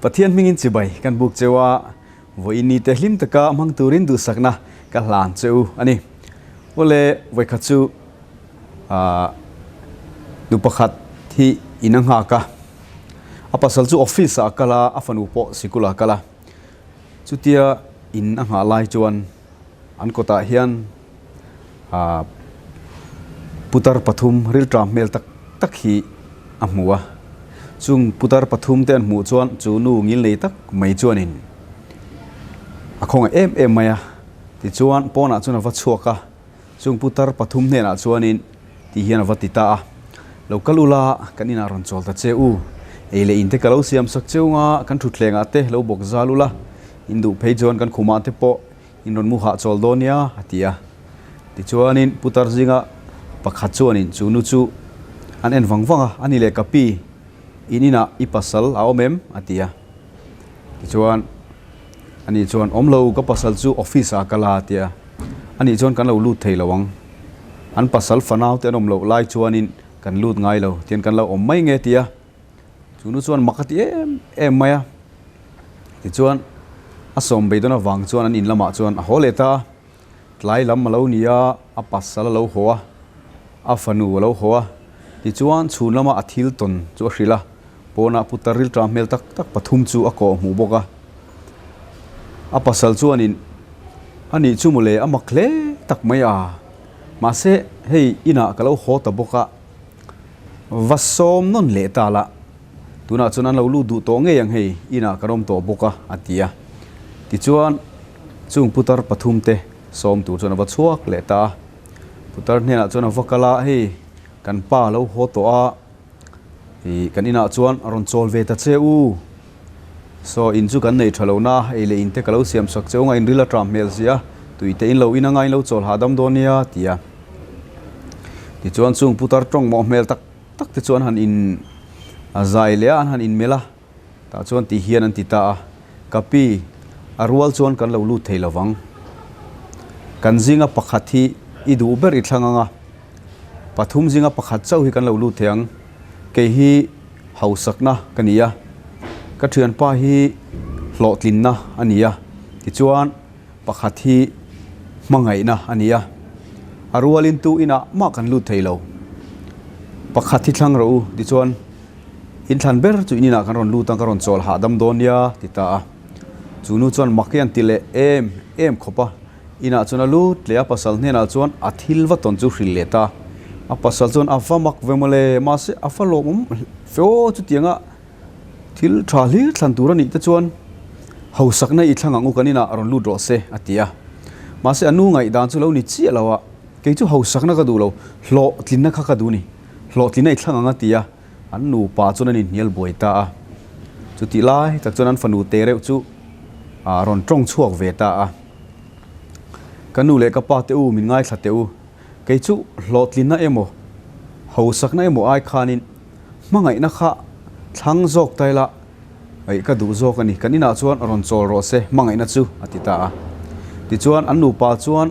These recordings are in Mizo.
Pathian hmingin chibai kan buk cheu a, vawiin ni te hlim taka hmang turin duhsakna ka hlan che u a ni. Awle vawikhat chu ah nu pakhat hi in a nghak a, a pasal chu office ah a kal a, a fanu pawh sikul ah a kal a. Chutia in a nghah lai chuan an kawtah hian ah putar pathum rilṭam hmel tak tak hi a hmu a. Chung putar pathum te an hmuh chuan chu nu ngil nei tak mai chuanin a khawngaih em em mai a. Tichuan pawnah chuan a va chhuak a, chung putar pathum hnenah chuanin tih hian a va ti ta a, Lo kal ula, kan inah rawn chawl ta che u. Ei leh inte ka lo siam sak cheu nga, kan thutthlengah te lo bawk zal ula, in duh phei chuan kan khumah te pawh in rawn mu hah chawl dawn nia, a ti a. Tichuanin putar zinga pakhat chuanin chu nu chu an en vang vang a, A ni leh ka pi, in inah i pasal a awm em? a ti a. Tichuan ani chuan, Awm lo, ka pasal chu office ah ka la, a ti a. Ani chuan kan lo lut thei lo ang. An pasal fanau te an awm loh lai chuanin kan lut ngai lo, tian kan lo awm mai nge ti a. Chu nu chuan mak a ti em em mai a. Tichuan a sawm beidawn avang chuan an in lamah chuan a haw leh ta a. Tlai lam a lo ni a, a pasal a lo haw a, a fanu a lo haw a. Tichuan chhun lama a thil tawn chu a hrilh a, pawnah putar rilṭam hmel tak tak pathum chu a kawh hmuh bawk a. A pasal chuanin, A nih chu mawle, a mak hle tak mai a. Mahse, hei inah ka lo haw ta bawk a, va sawm nawn leh ta la. Tunah chuan an lo lut duh tawh ngei ang hei, inah kan awm tawh bawk a, a ti a. Tichuan, chung putar pathum te sawm tur chuan a va chhuak leh ta a. Putar hnenah chuan a va kal a, Hei, kan pa a lo haw tawh a, ih, kan inah chuan a rawn chawl ve ta che u. Saw, in chu kan nei tha lo na, ei leh in te ka lo siam sak che u nga, in ril a tram hmel si a, tui te in lo in anga in lo chawl hahdam dawn nia, a ti a. Tichuan chung putar tawng mawh hmel tak tak te chuan han in a zai leh a, an han in melh a, tah chuan ti hian an ti ta a, Ka pi, a rual chuan kan lo lut thei lo vang. Kan zinga pakhat hi i duh ber i thlang ang a, pathum zinga pakhat chauh hi kan lo lut thei ang. Kei hi hausakna ka ni a, ka thianpa hi hlawhtlinna a ni a, tichuan pakhat hi hmangaihna a ni a, a rualin tu inah mah kan lut thei lo. Pakhat hi thlang rawh u, tichuan inthlan ber chu in inah kan rawn lut ang, ka rawn chawl hahdam dawn nia, ti ta a. Chu nu chuan mak hi an ti leh em em khawp a, inah chuan a lut leh a, pasal hnenah chuan a thil va tawn chu hrilh leh ta. A pasal chuan a va mak ve mawle, mahse a va lawmawm fe aw chutianga Thil tha hlir thlan tur a nih te chuan hausakna i thlang ang u kan inah rawn lut rawh se a ti a. Mahse a nu ngaihdan chu lo ni chiah lo a, kei chu hausakna ka duh lo, hlawhtlinna kha ka duh ni, hlawhtlinna i thlang ang a ti a, an nupa chuan an inhnial buai ta a. Chutih lai tak chuan an fanu te reuh chu a rawn tawng chhuak ve ta a. Ka nu leh ka pa te u min ngaithla teh u, kei chu hlawhtlinna emaw hausakna emaw ai khanin Hmangaihna kha thlang zawk ta ila, aih ka duh zawk a ni, kan inah chuan rawn chawl rawh se hmangaihna chu a ti ta a. Tichuan an nupa chuan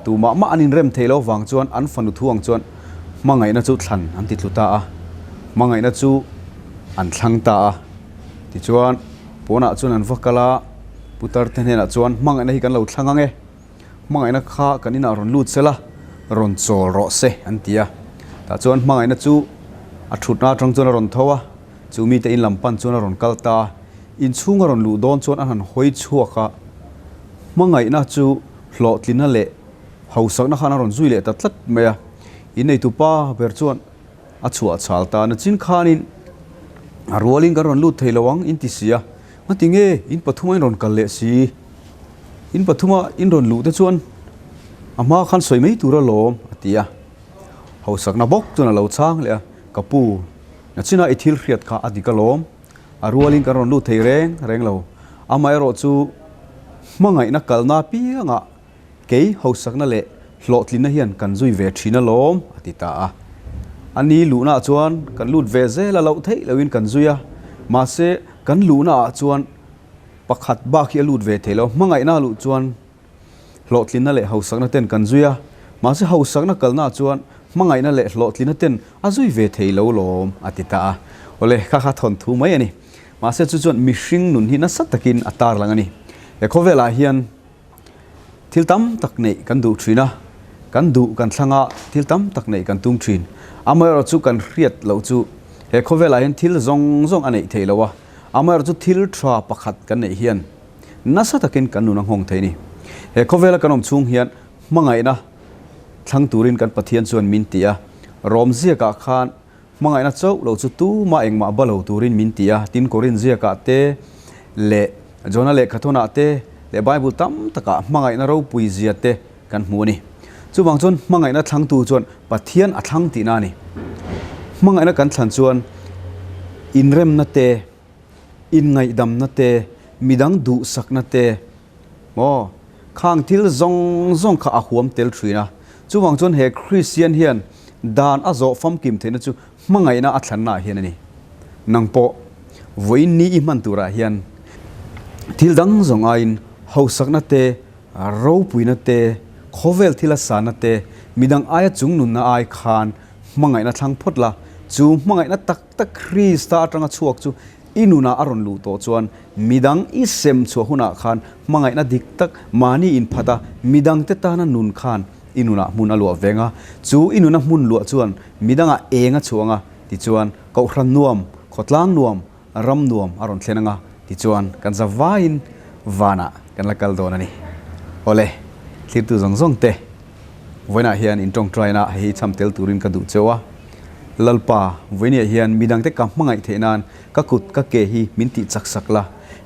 tumah mah an inrem theih loh vang chuan an fanu thu ang chuan hmangaihna chu thlan an ti tlu ta a, hmangaihna chu an thlang ta a. Tichuan pawnah chuan an va kal a, putar te hnenah chuan hmangaihna hi kan lo thlang ang e. Hmangaihna kha kan inah rawn lut sela, rawn chawl rawh se an ti a. Tah chuan hmangaihna chu a thutna atang chuan a rawn tho a, chu mite in lam pan chuan a rawn kal ta a. Inchhung a rawn luh dawn chuan a han hawi chhuak a, hmangaihna chu hlawhtlinna leh hausakna khan a rawn zui leh ta tlat mai a. Inneitupa ber chuan a chhuah chhal ta nachin khanin a rualin kan rawn lut thei lo ang in ti si a, Ngati nge in pathuma in rawn kal leh si? In pathuma in rawn luh te chuan a hma khan sawi mai tur alawm a ti a. Hausakna bawk chuan a lo chhang leh a, Ka pu, nachina i thil hriat kha a dik alawm, a rualin kan rawn lut thei reng reng lo. Amaherawh chu hmangaihna kalna apiangah Kei hausakna leh hlawhtlinna hian kan zui ve thin alawm, a ti ta a. A ni luhnaah chuan kan lut ve zel a loh theih lohin kan zui a, mahse kan luhnaah chuan pakhat bak hi a lut ve thei lo. Hmangaihna a luh chuan hlawhtlinna leh hausakna ten kan zui a, mahse hausakna kalnaah chuan hmangaihna leh hlawhtlinna ten a zui ve thei lo lawm, a ti ta a. Awle, kha kha thawnthu mai a ni. Mahse chu chuan mihring nun hi nasa takin a tarlang a ni. He khawvelah hian thil tam tak neih kan duh thin a, kan duh kan thlang a, thil tam tak neih kan tum thin. Amaherawh chu kan hriat loh chu he khawvelah hian thil zawng zawng a neih theih loh a, amaherawh chu thil tha pakhat kan neih hian nasa takin kan nun a nghawng thei a ni. He khawvela kan awm chhung hian hmangaihna thlang turin kan Pathian chuan min ti a, Rom ziakah khan Hmangaihna chauh lo chu tumah engmah ba lo turin min ti a, tin Korin ziakah te leh Jona lehkhathawnah te leh Bible tam takah hmangaihna ropui zia te kan hmu a ni. Chuvang chuan hmangaihna thlangtu chuan Pathian a thlang tihna a ni. Hmangaihna kan thlan chuan inremna te, inngaihdamna te, midang duhsakna te, Maw? Khang thil zawng zawng kha a huam tel thin a. Chuvang chuan he Kristian hian dan a zawh famkim theihna chu hmangaihna a thlanna ah hian a ni. Nang pawh vawiin ni i hman turah hian thil dang zawng aiin hausakna te, ropuina te, khawvel thila sanna te, midang aia chungnunna ai khan hmangaihna thlang phawt la, chu hmangaihna tak tak Krista atanga chhuak chu I nunah a rawn luh tawh chuan midang i sem chhuah hunah khan hmangaihna dik tak mahni inphat a, midangte tana nun khan i nunah hmun a luah veng a, chu i nuna hmun luah chuan midangah eng a chhuah ang a, tichuan Kohhran nuam, khawtlang nuam, ram nuam a rawn thlen ang a, tichuan kan za vaiin vanah kan la kal dawn a ni. Awle, thlirtu zawng zawng te. Vawiinah hian in tawngtaina hei hi cham tel turin ka duh cheu a. Lalpa, vawiiniah hian midangte ka hmangaih theih nan ka kut ka ke hi min tih chak sak la,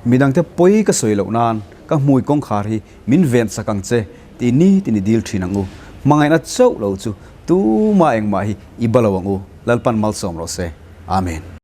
midangte pawi ka sawi loh nan ka hmui kawngkhar hi min ven sak ang che tih ni tin i dil thin ang u. Hmangaihna chauh lo chu tumah engmah hi i ba lo ang u. Lalpan malsawm rawh se. Amen.